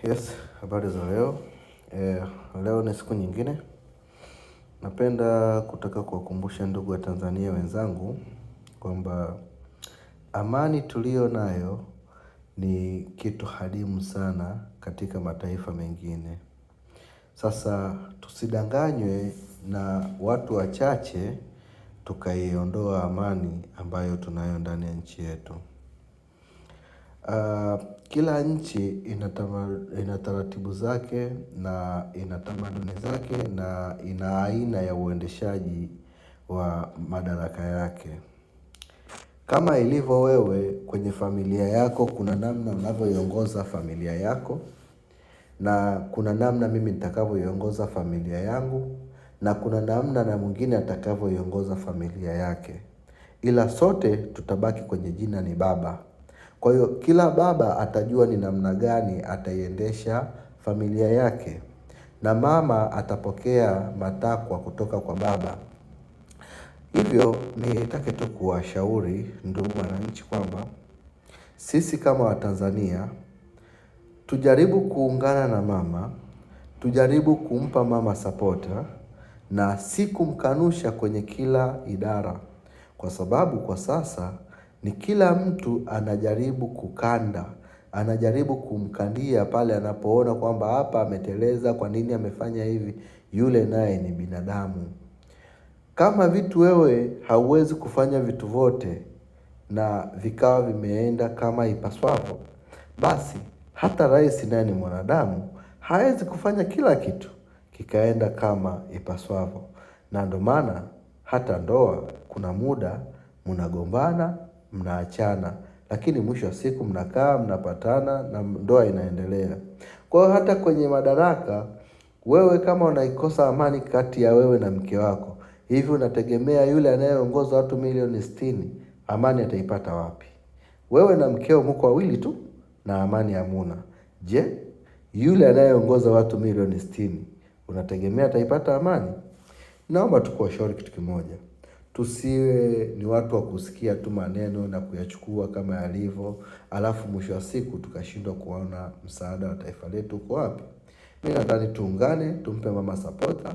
Yes, habari za leo. Leo ni siku nyingine. Napenda kutaka kuwakumbusha ndugu wa Tanzania wenzangu kwamba amani tuliyo nayo ni kitu hadimu sana katika mataifa mengine. Sasa tusidanganywe na watu wachache tukaiondoa amani ambayo tunayo ndani ya nchi yetu. Kila nchi ina taratibu zake na ina tamaduni zake na ina aina ya uendeshaji wa madaraka yake. Kama ilivyo wewe kwenye familia yako, kuna namna unavyoiongoza familia yako, na kuna namna mimi nitakavyoiongoza familia yangu, na kuna namna na mwingine atakavyoiongoza familia yake, ila sote tutabaki kwenye jina ni baba. Kwa hiyo kila baba atajua ni namna gani ataiendesha familia yake, na mama atapokea matakwa kutoka kwa baba. Hivyo nitake tu kuwashauri ndugu wananchi kwamba sisi kama Watanzania tujaribu kuungana na mama, tujaribu kumpa mama sapota na si kumkanusha kwenye kila idara, kwa sababu kwa sasa ni kila mtu anajaribu kukanda, anajaribu kumkandia pale anapoona kwamba hapa ameteleza, kwa nini amefanya hivi. Yule naye ni binadamu. Kama vitu wewe hauwezi kufanya vitu vyote na vikawa vimeenda kama ipaswavyo, basi hata rais naye ni mwanadamu, hawezi kufanya kila kitu kikaenda kama ipaswavyo. Na ndo maana hata ndoa kuna muda mnagombana, mnaachana, lakini mwisho wa siku mnakaa, mnapatana na ndoa inaendelea. Kwa hiyo hata kwenye madaraka, wewe kama unaikosa amani kati ya wewe na mke wako, hivi unategemea yule anayeongoza watu milioni 60 amani ataipata wapi? Wewe na mkeo mko wawili tu na amani hamuna. Je, yule anayeongoza watu milioni 60 unategemea ataipata amani? Naomba tu kuwashauri kitu kimoja, tusiwe ni watu wa kusikia tu maneno na kuyachukua kama yalivyo, alafu mwisho wa siku tukashindwa kuona msaada wa taifa letu uko wapi. Mi nadhani tuungane, tumpe mama sapota.